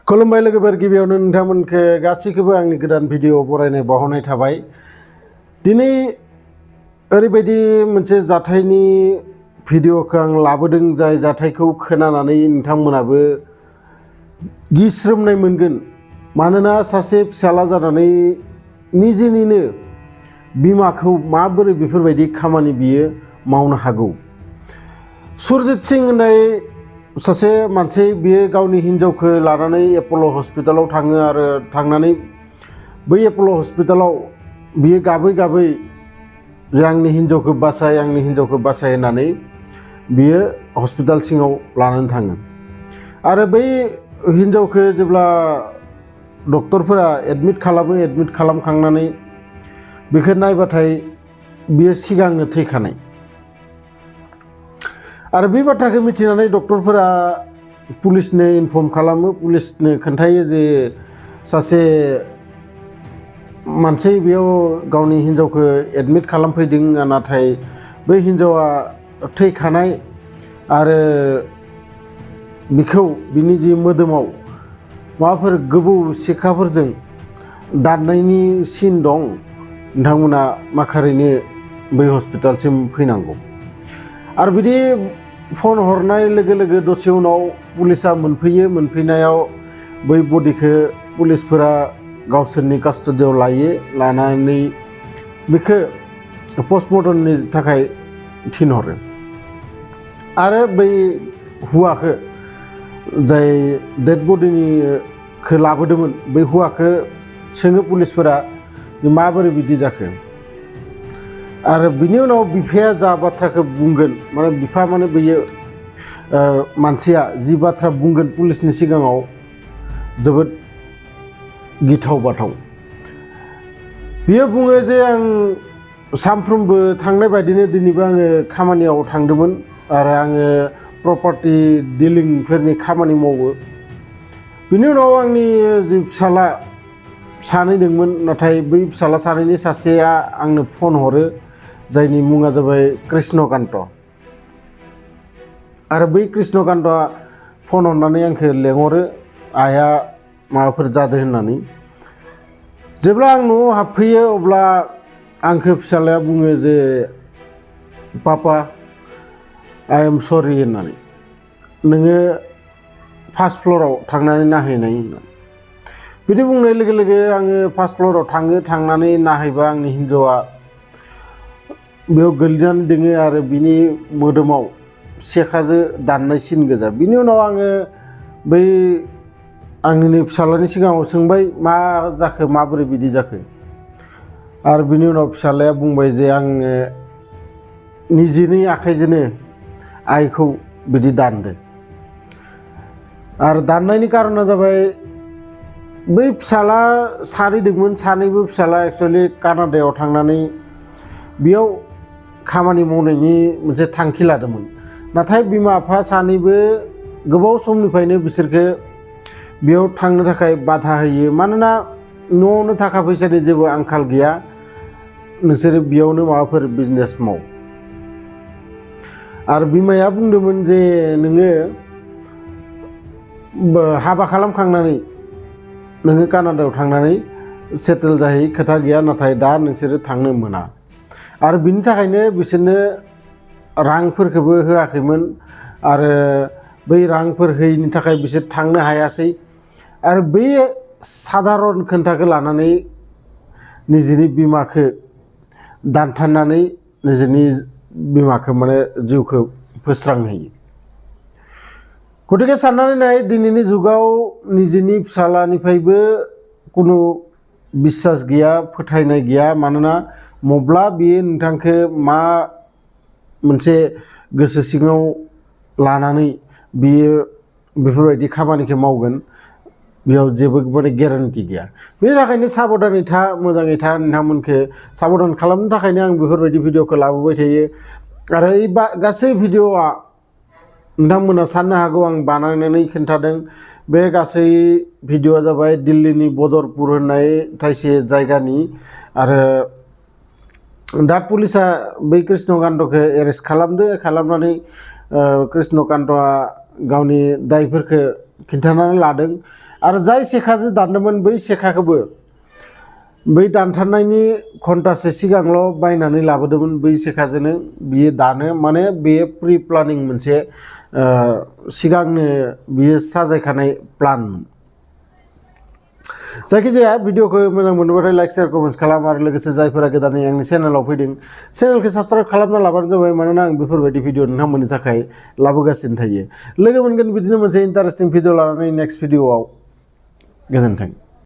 खुलुमबाय लोगोफोर गिबियावनो नोंथांमोनखौ गासैखौबो आंनि गोदान भिडिअ बरायनाय बावहरनाय थाबाय। दिनै ओरैबायदि मोनसे जाथायनि भिडिअखौ आं लाबोदों जाय जाथायखौ खोनानानै नोंथांमोनाबो गिस्रोमनाय मोनगोन। मानोना सासे फिसाला जानानै निजेनिनो बिमाखौ माबोरै बेफोरबायदि खामानि बियो मावनो हागौ। सुरजित सिं होननाय सासे मानसि बियो गावनि हिन्जावखौ लानानै एपल' हस्पिटालाव थाङो आरो थांनानै बै एपल' हस्पिटालाव बियो गाबै गाबै जे आंनि हिन्जावखौ बासाय होननानै बियो हस्पिटाल सिङाव लानानै थाङो। आरो बै हिन्जावखौ जेब्ला डक्टरफोरा एडमिट खालामखांनानै बेखौ नायबाथाय बियो सिगांनो थैखानाय। आरो बे बाथ्राखौ मिथिनानै डक्टरफोरा पुलिसनो इनफर्म खालामो, पुलिसनो खोन्थायो जे सासे मानसि बेयाव गावनि हिन्जावखौ एडमिट खालामफैदों, नाथाय बै हिन्जावा थैखानाय आरो बिनि जि मोदोमाव माबाफोर गोबौ सिखाफोरजों दाननायनि सिन दं। नोंथांमोना माखारैनो बै हस्पिटालसिम फैनांगौ। आरो बिदि फन हरनाय लोगो लोगो दसे उनाव पुलिसा मोनफैयो। मोनफैनायाव बै बडिखौ पुलिसफोरा गावसोरनि कास्टडियाव लायो। लानानै बेखौ पस्टमर्टमनि थाखाय थिनहरो। आरो बै हौवाखौ जाय डेड बडिखौ लाबोदोंमोन बै हौवाखौ सोङो पुलिसफोरा माबोरै बिदि जाखो। आरो बिनि उनाव बिफाया जा बाथ्राखौ बुंगोन, माने बिफा माने बेयो मानसिया जि बाथ्रा बुंगोन पुलिसनि सिगाङाव जोबोद गिथाव बाथाव। बियो बुङो जे आं सानफ्रोमबो थांनाय बायदिनो दिनैबो आङो खामानियाव थांदोंमोन आरो आङो प्रपार्टि डिलिंफोरनि खामानि मावो। बिनि उनाव आंनि जि फिसाला सानै दंमोन, नाथाय बै फिसाला सानैनि सासेया आंनो फन हरो जायनि मुङा जाबाय कृष्णकान्त। आरो बै कृष्णकान्तआ फन हरनानै आंखौ लेंहरो आइया माबाफोर जादों होननानै। जेब्ला आं न'आव हाबफैयो अब्ला आंखौ फिसालाया बुङो जे पापा आइ एम सरि होननानै, नोङो फार्स्ट फ्ल'राव थांनानै नायहैनाय होननानै। बिदि बुंनाय लोगो लोगो आङो फार्स्ट फ्ल'राव थांनानै नायहैबा आंनि हिन्जावा बेयाव गोलैनानै दङो आरो बिनि मोदोमाव सेखाजों दाननाय सिन गोजा। बिनि उनाव आङो बै आंनिनो फिसालानि सिगाङाव सोंबाय मा जाखो, माबोरै बिदि जाखो। आरो बिनि उनाव फिसालाया बुंबाय जे आङो निजेनि आखाइजोंनो आइखौ बिदि दानदो। आरो दाननायनि कारना जाबाय बै फिसाला सानै दंमोन, सानैबो फिसाला एक्सुवेलि कानाडायाव थांनानै बेयाव खामानि मावनायनि मोनसे थांखि लादोंमोन। नाथाय बिमा बिफा सानैबो गोबाव समनिफ्रायनो बिसोरखौ बेयाव थांनो थाखाय बाधा होयो। मानोना न'आवनो थाखा फैसानि जेबो आंखाल गैया, नोंसोरो बेयावनो माबाफोर बिजनेस माव। आरो बिमाया बुंदोंमोन जे नोङो हाबा खालामखांनानै नोङो कानाडायाव थांनानै सेटेल जाहै, खोथा गैया, नाथाय दा नोंसोरो थांनो मोना। आरो बिनि थाखायनो बिसोरनो रांफोरखौबो होआखैमोन आरो बै रांफोर होयैनि थाखाय बिसोर थांनो हायासै। आरो बै साधारन खोन्थाखौ लानानै निजेनि बिमाखौ दानथारनानै निजेनि बिमाखौ माने जिउखौ फोस्रांहोयो। गतिके साननानै नाय, दिनैनि जुगाव निजेनि फिसालानिफ्रायबो खुनु बिश्वास गैया, फोथायनाय गैया। मानोना मब्ला बियो नोंथांखौ मा मोनसे गोसो सिङाव लानानै बियो बेफोरबायदि खामानिखौ मावगोन, बेयाव जेबो माने गेरेन्टि गैया। बेनि थाखायनो साबधानै था, मोजाङै था। नोंथांमोनखौ साबधान खालामनो थाखायनो आं बेफोरबायदि भिडिअखौ लाबोबाय थायो। आरो गासै भिडिअआ नोंथांमोना साननो हागौ आं बानायनानै खिन्थादों। बे गासै भिडिअआ जाबाय दिल्लीनि बदरपुर होननाय थाइसे जायगानि। आरो दा पुलिसा बै कृष्णकान्तखौ एरेस्ट खालामनानै कृष्णकान्तआ गावनि दायफोरखौ खिन्थानानै लादों। आरो जाय सेखाजों दानदोंमोन बै सेखाखौबो बै दानथारनायनि घन्टासे सिगांल' बायनानै लाबोदोंमोन बै सेखाजोंनो बियो दानो माने बेयो प्रि प्लानिं मोनसे सिगांनो बियो साजायखानाय प्लानमोन। जायखिजाया भिडिअखौ मोजां मोनोबाथाय लाइक शेयार कमेन्ट्स खालाम आरो लोगोसे जायफोरा गोदानै आंनि चेनेलाव फैदों चेनेलखौ साबस्क्राइब खालामना लाबानो जाबाय मानोना आं बेफोरबायदि भिडिअ नोंथांमोननि थाखाय लाबोगासिनो थायो। लोगो मोनगोन बिदिनो मोनसे इन्टारेस्टिं भिडिअ लानानै नेक्स्ट भिडिअआव। गोजोन्थों।